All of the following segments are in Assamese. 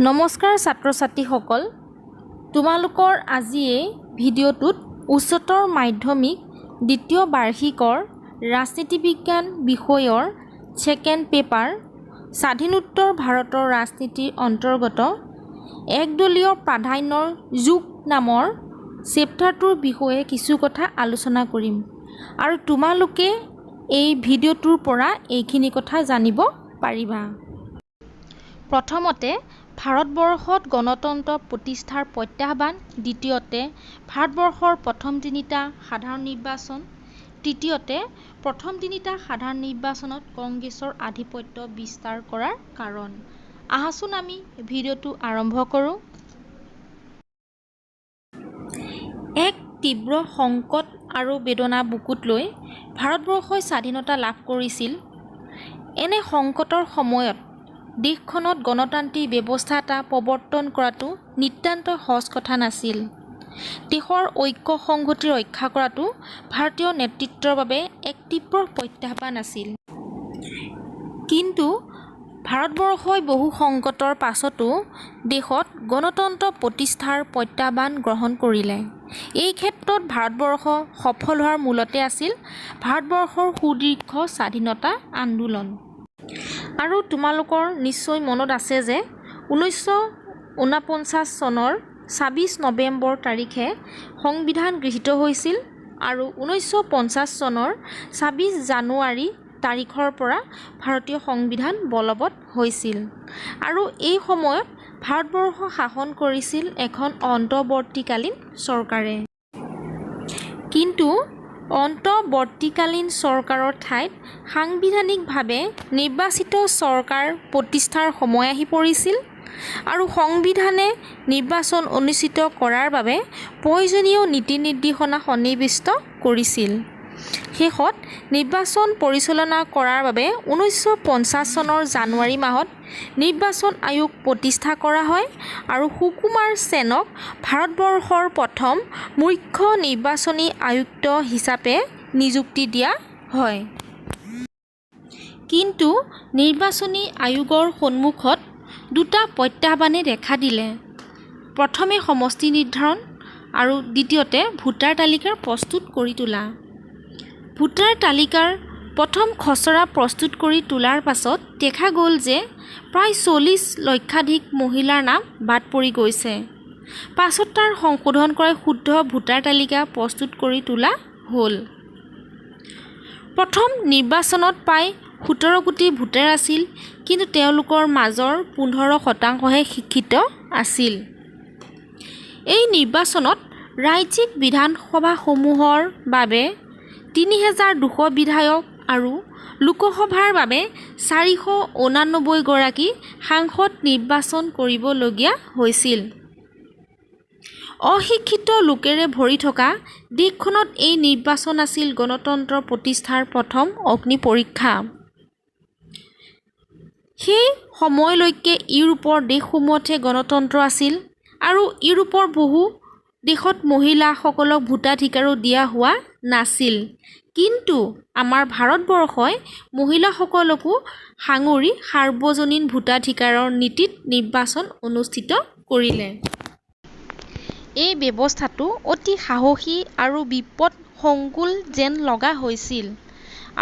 নমস্কাৰ ছাত্ৰ-ছাত্ৰীসকল, তোমালোকৰ আজি এই ভিডিঅ'টোত উচ্চতৰ মাধ্যমিক দ্বিতীয় বাৰ্ষিকৰ ৰাজনীতি বিজ্ঞান বিষয়ৰ ছেকেণ্ড পেপাৰ স্বাধীনোত্তৰ ভাৰতৰ ৰাজনীতিৰ অন্তৰ্গত একদলীয় প্ৰাধান্যৰ যুগ নামৰ চেপ্টাৰটোৰ বিষয়ে কিছু কথা আলোচনা কৰিম আৰু তোমালোকে এই ভিডিঅ'টোৰ পৰা এইখিনি কথা জানিব পাৰিবা। প্ৰথমতে, ভাৰতবৰ্ষত গণতন্ত্ৰ প্ৰতিষ্ঠাৰ প্ৰত্যাহ্বান; দ্বিতীয়তে, ভাৰতবৰ্ষৰ প্ৰথম তিনিটা সাধাৰণ নিৰ্বাচন; তৃতীয়তে, প্ৰথম তিনিটা সাধাৰণ নিৰ্বাচনত কংগ্ৰেছৰ আধিপত্য বিস্তাৰ কৰাৰ কাৰণ। আহাচোন আমি ভিডিঅ'টো আৰম্ভ কৰোঁ। এক তীব্ৰ সংকট আৰু বেদনা বুকুত লৈ ভাৰতবৰ্ষই স্বাধীনতা লাভ কৰিছিল। এনে সংকটৰ সময়ত দেশখনত গণতান্ত্ৰিক ব্যৱস্থা এটা প্ৰৱৰ্তন কৰাটো নিতান্তই সহজ কথা নাছিল। দেশৰ ঐক্য সংহতি ৰক্ষা কৰাটো ভাৰতীয় নেতৃত্বৰ বাবে এক তীব্ৰ প্ৰত্যাহ্বান আছিল। কিন্তু ভাৰতবৰ্ষই বহু সংকটৰ পাছতো দেশত গণতন্ত্ৰ প্ৰতিষ্ঠাৰ প্ৰত্যাহ্বান গ্ৰহণ কৰিলে। এই ক্ষেত্ৰত ভাৰতবৰ্ষ সফল হোৱাৰ মূলতে আছিল ভাৰতবৰ্ষৰ সুদীৰ্ঘ স্বাধীনতা আন্দোলন। আৰু তোমালোকৰ নিশ্চয় মনত আছে যে 1949 চনৰ 26 নৱেম্বৰ তাৰিখে সংবিধান গৃহীত হৈছিল আৰু 1950 চনৰ 26 জানুৱাৰী তাৰিখৰ পৰা ভাৰতীয় সংবিধান বলবৎ হৈছিল আৰু এই সময়ত ভাৰতবৰ্ষ শাসন কৰিছিল এখন অন্তৰ্বৰ্তীকালীন চৰকাৰে। কিন্তু অন্তৰ্বৰ্তীকালীন চৰকাৰৰ ঠাইত সাংবিধানিকভাৱে নিৰ্বাচিত চৰকাৰ প্ৰতিষ্ঠাৰ সময় আহি পৰিছিল আৰু সংবিধানে নিৰ্বাচন অনুষ্ঠিত কৰাৰ বাবে প্ৰয়োজনীয় নীতি নিৰ্দেশনা সন্নিৱিষ্ট কৰিছিল। শেষত নিৰ্বাচন পৰিচালনা কৰাৰ বাবে 1950 চনৰ জানুৱাৰী মাহত নিৰ্বাচন আয়োগ প্ৰতিষ্ঠা কৰা হয় আৰু সুকুমাৰ সেনক ভাৰতবৰ্ষৰ প্ৰথম মুখ্য নিৰ্বাচনী আয়ুক্ত হিচাপে নিযুক্তি দিয়া হয়। কিন্তু নিৰ্বাচনী আয়োগৰ সন্মুখত দুটা প্ৰত্যাহ্বানে দেখা দিলে। প্ৰথমে সমষ্টি নিৰ্ধাৰণ আৰু দ্বিতীয়তে ভোটাৰ তালিকা প্ৰস্তুত কৰি তোলা। ভোটাৰ তালিকাৰ প্ৰথম খচৰা প্ৰস্তুত কৰি তোলাৰ পাছত দেখা গ'ল যে প্ৰায় 40 লক্ষাধিক মহিলাৰ নাম বাদ পৰি গৈছে। পাছত তাৰ সংশোধন কৰাই শুদ্ধ ভোটাৰ তালিকা প্ৰস্তুত কৰি তোলা হ'ল। প্ৰথম নিৰ্বাচনত প্ৰায় 17 কোটি ভোটাৰ আছিল, কিন্তু তেওঁলোকৰ মাজৰ 15 শতাংশহে শিক্ষিত আছিল। এই নিৰ্বাচনত ৰাজ্যিক বিধানসভাসমূহৰ বাবে 3200 বিধায়ক আৰু লোকসভাৰ বাবে 489 গৰাকী সাংসদ নিৰ্বাচন কৰিবলগীয়া হৈছিল। অশিক্ষিত লোকেৰে ভৰি থকা দেশখনত এই নিৰ্বাচন আছিল গণতন্ত্ৰ প্ৰতিষ্ঠাৰ প্ৰথম অগ্নিপৰীক্ষা। সেই সময়লৈকে ইউৰোপৰ দেশসমূহতহে গণতন্ত্ৰ আছিল আৰু ইউৰোপৰ বহু দেশত মহিলাসকলক ভোটাধিকাৰো দিয়া হোৱা নাছিল। কিন্তু আমাৰ ভাৰতবৰ্ষই মহিলাসকলকো সাঙুৰি সাৰ্বজনীন ভোটাধিকাৰৰ নীতিত নিৰ্বাচন অনুষ্ঠিত কৰিলে। এই ব্যৱস্থাটো অতি সাহসী আৰু বিপদ-সংকুল যেন লগা হৈছিল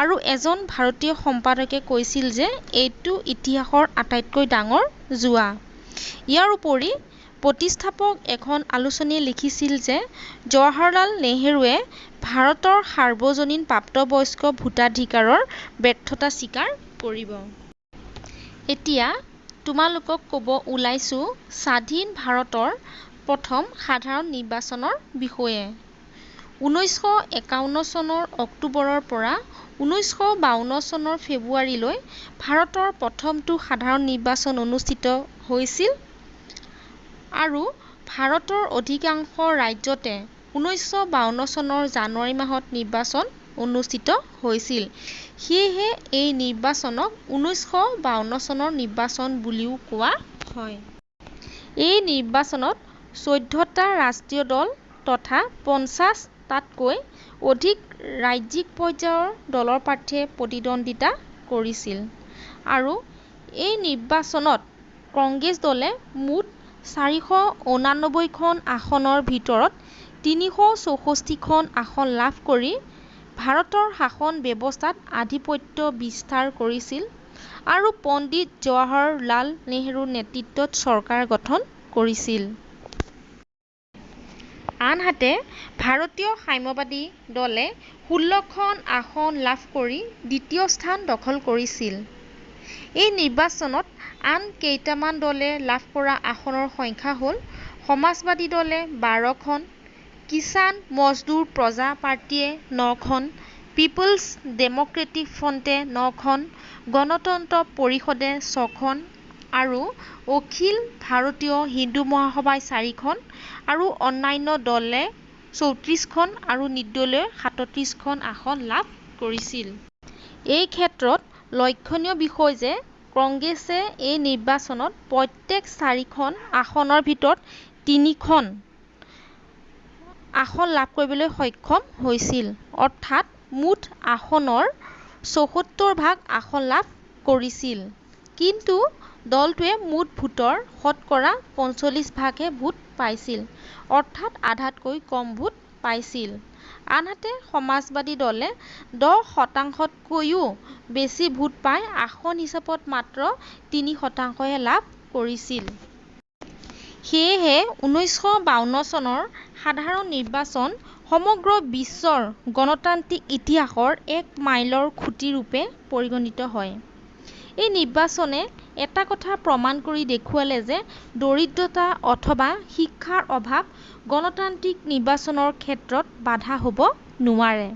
আৰু এজন ভাৰতীয় সম্পাদকে কৈছিল যে এইটো ইতিহাসৰ আটাইতকৈ ডাঙৰ জুৱা। ইয়াৰ উপৰি প্ৰতিষ্ঠাপক এখন আলোচনীয়ে লিখিছিল যে জৱাহৰলাল নেহৰুৱে ভাৰতৰ সাৰ্বজনীন প্ৰাপ্তবয়স্ক ভোটাধিকাৰৰ ব্যৰ্থতা স্বীকাৰ কৰিব। এতিয়া তোমালোকক ক'ব ওলাইছোঁ স্বাধীন ভাৰতৰ প্ৰথম সাধাৰণ নিৰ্বাচনৰ বিষয়ে। 1951 চনৰ অক্টোবৰৰ পৰা 1952 চনৰ ফেব্ৰুৱাৰীলৈ ভাৰতৰ প্ৰথমটো সাধাৰণ নিৰ্বাচন অনুষ্ঠিত হৈছিল আৰু ভাৰতৰ অধিকাংশ ৰাজ্যতে 1952 চনৰ জানুৱাৰী মাহত নিৰ্বাচন অনুষ্ঠিত হৈছিল। সেয়েহে এই নিৰ্বাচনক 1952 চনৰ নিৰ্বাচন বুলিও কোৱা হয়। এই নিৰ্বাচনত 14টা ৰাষ্ট্ৰীয় দল তথা 50 টাতকৈ অধিক ৰাজ্যিক পৰ্যায়ৰ দলৰ প্ৰাৰ্থীয়ে প্ৰতিদ্বন্দ্বিতা কৰিছিল আৰু এই নিৰ্বাচনত কংগ্ৰেছ দলে মুঠ 489খন আসনৰ ভিতৰত 364খন আসন লাভ কৰি ভাৰতৰ শাসন ব্যৱস্থাত আধিপত্য বিস্তাৰ কৰিছিল আৰু পণ্ডিত জৱাহৰলাল নেহৰুৰ নেতৃত্বত চৰকাৰ গঠন কৰিছিল। আনহাতে ভাৰতীয় সাম্যবাদী দলে 16খন আসন লাভ কৰি দ্বিতীয় স্থান দখল কৰিছিল। এই নিৰ্বাচনত আন কেইটামান দলে লাভ কৰা আসনৰ সংখ্যা হ'ল সমাজবাদী দলে 12খন, কিষাণ মজদুৰ প্ৰজা পাৰ্টীয়ে নখন, পিপলছ ডেম'ক্ৰেটিক ফ্ৰণ্টে নখন, গণতন্ত্ৰ পৰিষদে ছখন আৰু অখিল ভাৰতীয় হিন্দু মহাসভাই চাৰিখন আৰু অন্যান্য দলে 34খন আৰু নিৰ্দলীয়ই 37খন আসন লাভ কৰিছিল। এই ক্ষেত্ৰত লক্ষণীয় বিষয় যে কংগ্ৰেছে এই নিৰ্বাচনত প্ৰত্যেক চাৰিখন আসনৰ ভিতৰত তিনিখন আসন লাভ কৰিবলৈ সক্ষম হৈছিল, অৰ্থাৎ মুঠ আসনৰ 74 ভাগ আসন লাভ কৰিছিল। কিন্তু দলটোৱে মুঠ ভোটৰ শতকৰা 45 ভাগহে ভোট পাইছিল, অৰ্থাৎ আধাতকৈ কম ভোট পাইছিল। আনহাতে সমাজবাদী দলে 10 শতাংশতকৈও বেছি ভোট পাই আসন হিচাপত মাত্ৰ 3 শতাংশহে লাভ কৰিছিল। সেয়েহে 1952 চনৰ সাধাৰণ নিৰ্বাচন সমগ্ৰ বিশ্বৰ গণতান্ত্ৰিক ইতিহাসৰ এক মাইলৰ খুঁটি ৰূপে পৰিগণিত হয়। এই নিৰ্বাচনে এটা কথা প্ৰমাণ কৰি দেখুৱালে যে দৰিদ্ৰতা অথবা শিক্ষাৰ অভাৱ গণতান্ত্ৰিক নিৰ্বাচনৰ ক্ষেত্ৰত বাধা হ'ব নোৱাৰে।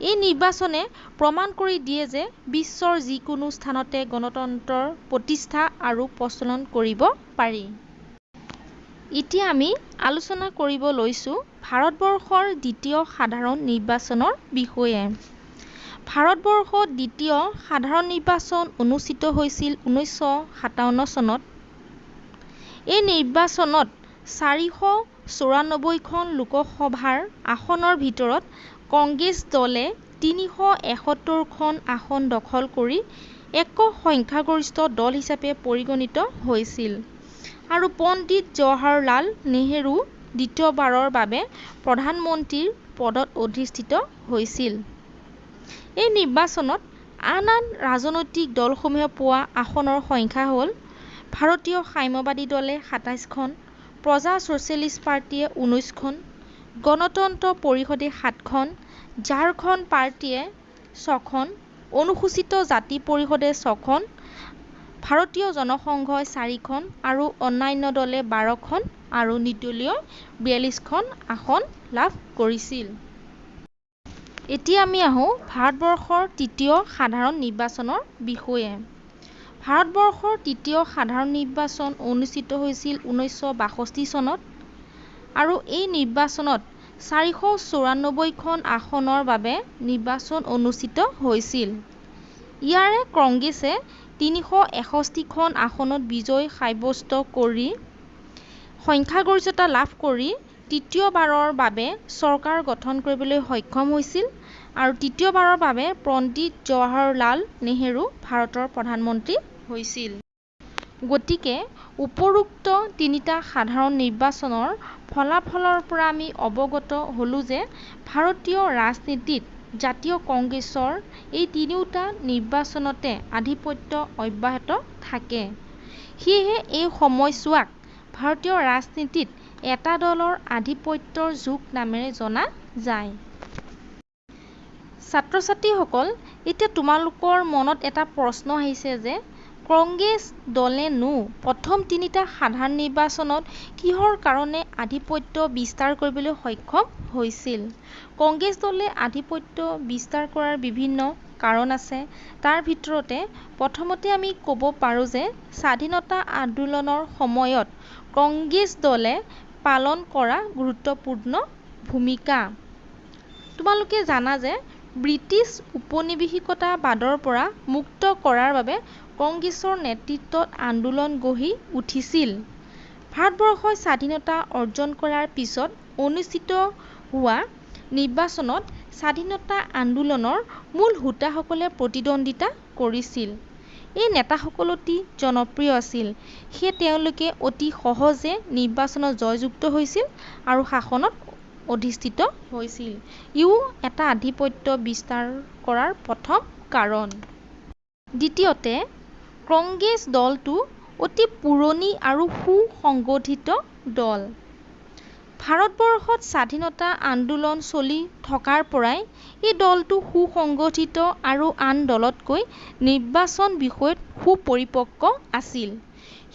এই নিৰ্বাচনে প্ৰমাণ কৰি দিয়ে যে বিশ্বৰ যিকোনো স্থানতে গণতন্ত্ৰৰ প্ৰতিষ্ঠা আৰু প্ৰচলন কৰিব পাৰি। এতিয়া আমি আলোচনা কৰিব লৈছোঁ ভাৰতবৰ্ষৰ দ্বিতীয় সাধাৰণ নিৰ্বাচনৰ বিষয়ে। ভাৰতবৰ্ষত দ্বিতীয় সাধাৰণ নিৰ্বাচন অনুষ্ঠিত হৈছিল 1957 চনত। এই নিৰ্বাচনত 494খন লোকসভাৰ আসনৰ ভিতৰত কংগ্ৰেছ দলে 371খন আসন দখল কৰি একক সংখ্যাগৰিষ্ঠ দল হিচাপে পৰিগণিত হৈছিল আৰু পণ্ডিত জৱাহৰলাল নেহৰু দ্বিতীয়বাৰৰ বাবে প্ৰধানমন্ত্ৰীৰ পদত অধিষ্ঠিত হৈছিল। এই নিৰ্বাচনত আন আন ৰাজনৈতিক দলসমূহে পোৱা আসনৰ সংখ্যা হ'ল ভাৰতীয় সাম্যবাদী দলে 27খন, প্ৰজা ছ'চিয়েলিষ্ট পাৰ্টীয়ে 19খন, গণতন্ত্ৰ পৰিষদে সাতখন, ঝাৰখণ্ড পাৰ্টীয়ে ছখন, অনুসূচিত জাতি পৰিষদে ছখন, ভাৰতীয় জনসংঘই চাৰিখন আৰু অন্যান্য দলে 12খন আৰু নিৰ্দলীয়ই 42খন আসন লাভ কৰিছিল। এতিয়া আমি আহোঁ ভাৰতবৰ্ষৰ তৃতীয় সাধাৰণ নিৰ্বাচনৰ বিষয়ে। ভাৰতবৰ্ষৰ তৃতীয় সাধাৰণ নিৰ্বাচন অনুষ্ঠিত হৈছিল 1962 চনত আৰু এই নিৰ্বাচনত 494খন আসনৰ বাবে নিৰ্বাচন অনুষ্ঠিত হৈছিল। ইয়াৰে কংগ্ৰেছে 361খন আসনত বিজয় সাব্যস্ত কৰি সংখ্যাগৰিষ্ঠতা লাভ কৰি তৃতীয়বাৰৰ বাবে চৰকাৰ গঠন কৰিবলৈ সক্ষম হৈছিল আৰু তৃতীয়বাৰৰ বাবে পণ্ডিত জৱাহৰলাল নেহৰু ভাৰতৰ প্ৰধানমন্ত্ৰী হৈছিল। গতিকে উপৰোক্ত তিনিটা সাধাৰণ নিৰ্বাচনৰ ফলাফলৰ পৰা আমি অৱগত হ'লো যে ভাৰতীয় ৰাজনীতিত জাতীয় কংগ্ৰেছৰ এই তিনিওটা নিৰ্বাচনতে আধিপত্য অব্যাহত থাকে। সেয়েহে এই সময়ছোৱাক ভাৰতীয় ৰাজনীতিত এটা দলৰ আধিপত্যৰ যুগ নামেৰে জনা যায়। ছাত্ৰ-ছাত্ৰীসকল, এতিয়া তোমালোকৰ মনত এটা প্ৰশ্ন আহিছে যে কংগ্ৰেছ দলেনো প্ৰথম তিনিটা সাধাৰণ নিৰ্বাচনত কিহৰ কাৰণে আধিপত্য বিস্তাৰ কৰিবলৈ সক্ষম হৈছিল? কংগ্ৰেছ দলে আধিপত্য বিস্তাৰ কৰাৰ বিভিন্ন কাৰণ আছে। তাৰ ভিতৰতে প্ৰথমতে আমি ক'ব পাৰোঁ যে স্বাধীনতা আন্দোলনৰ সময়ত কংগ্ৰেছ দলে পালন কৰা গুৰুত্বপূৰ্ণ ভূমিকা। তোমালোকে জানা যে ব্ৰিটিছ উপনিৱেশিকতাবাদৰ পৰা মুক্ত কৰাৰ বাবে কংগ্ৰেছৰ নেতৃত্বত আন্দোলন গঢ়ি উঠিছিল। ভাৰতবৰ্ষই স্বাধীনতা অৰ্জন কৰাৰ পিছত অনুষ্ঠিত হোৱা নিৰ্বাচনত স্বাধীনতা আন্দোলনৰ মূল হোতাসকলে প্ৰতিদ্বন্দ্বিতা কৰিছিল। এই নেতাসকল অতি জনপ্ৰিয় আছিল। সেয়ে তেওঁলোকে অতি সহজে নিৰ্বাচনত জয়যুক্ত হৈছিল আৰু শাসনত অধিষ্ঠিত হৈছিল। ইও এটা আধিপত্য বিস্তাৰ কৰাৰ প্ৰথম কাৰণ। দ্বিতীয়তে, কংগ্ৰেছ দলটো অতি পুৰণি আৰু সু-সংগঠিত দল। ভাৰতবৰ্ষত স্বাধীনতা আন্দোলন চলি থকাৰ পৰাই এই দলটো সু-সংগঠিত আৰু আন দলতকৈ নিৰ্বাচন বিষয়ত সুপৰিপক্ক আছিল।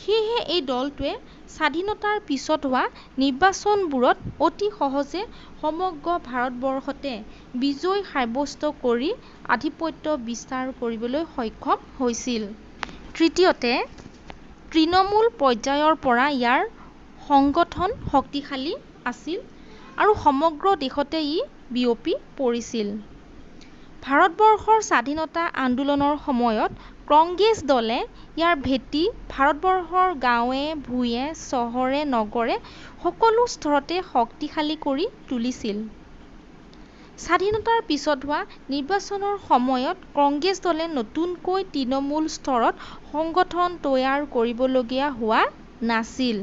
সেয়েহে এই দলটোৱে স্বাধীনতাৰ পিছত হোৱা নিৰ্বাচনবোৰত অতি সহজে সমগ্ৰ ভাৰতবৰ্ষতে বিজয় সাব্যস্ত কৰি আধিপত্য বিস্তাৰ কৰিবলৈ সক্ষম হৈছিল। তৃতীয়তে, তৃণমূল পৰ্যায়ৰ পৰা ইয়াৰ সংগঠন শক্তিশালী আছিল আৰু সমগ্ৰ দেশতে ই বিয়পি পৰিছিল। ভাৰতবৰ্ষৰ স্বাধীনতা আন্দোলনৰ সময়ত কংগ্ৰেছ দলে ইয়াৰ ভেটি ভাৰতবৰ্ষৰ গাঁৱে-ভূঞে, চহৰে-নগৰে সকলো স্তৰতে শক্তিশালী কৰি তুলিছিল। স্বাধীনতাৰ পিছত হোৱা নিৰ্বাচনৰ সময়ত কংগ্ৰেছ দলে নতুনকৈ তৃণমূল স্তৰত সংগঠন তৈয়াৰ কৰিবলগীয়া হোৱা নাছিল।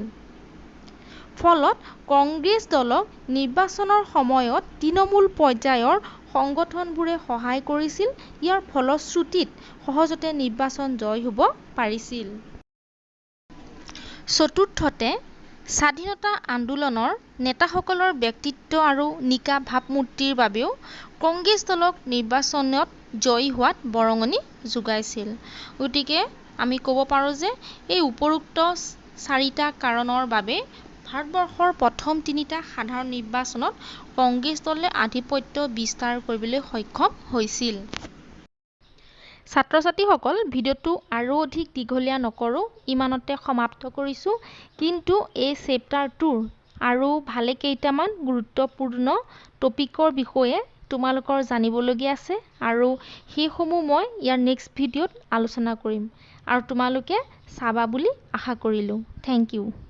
ফলত কংগ্ৰেছ দলক নিৰ্বাচনৰ সময়ত তৃণমূল পৰ্যায়ৰ সংগঠনবোৰে সহায় কৰিছিল। ইয়াৰ ফলশ্ৰুতিত সহজতে নিৰ্বাচন জয়ী হ'ব পাৰিছিল। চতুৰ্থতে, স্বাধীনতা আন্দোলনৰ নেতাসকলৰ ব্যক্তিত্ব আৰু নিকা ভাবমূৰ্তিৰ বাবেও কংগ্ৰেছ দলক নিৰ্বাচনত জয়ী হোৱাত বৰঙণি যোগাইছিল। গতিকে আমি ক'ব পাৰোঁ যে এই উপৰোক্ত চাৰিটা কাৰণৰ বাবেই ভাৰতবৰ্ষৰ প্ৰথম তিনিটা সাধাৰণ নিৰ্বাচনত কংগ্ৰেছ দলে আধিপত্য বিস্তাৰ কৰিবলৈ সক্ষম হৈছিল। ছাত্ৰ-ছাত্ৰীসকল, ভিডিঅ'টো আৰু অধিক দীঘলীয়া নকৰোঁ, ইমানতে সমাপ্ত কৰিছোঁ। কিন্তু এই চেপ্টাৰটোৰ আৰু ভালেকেইটামান গুৰুত্বপূৰ্ণ টপিকৰ বিষয়ে তোমালোকৰ জানিবলগীয়া আছে আৰু সেইসমূহ মই ইয়াৰ নেক্সট ভিডিঅ'ত আলোচনা কৰিম আৰু তোমালোকে চাবা বুলি আশা কৰিলোঁ। Thank you.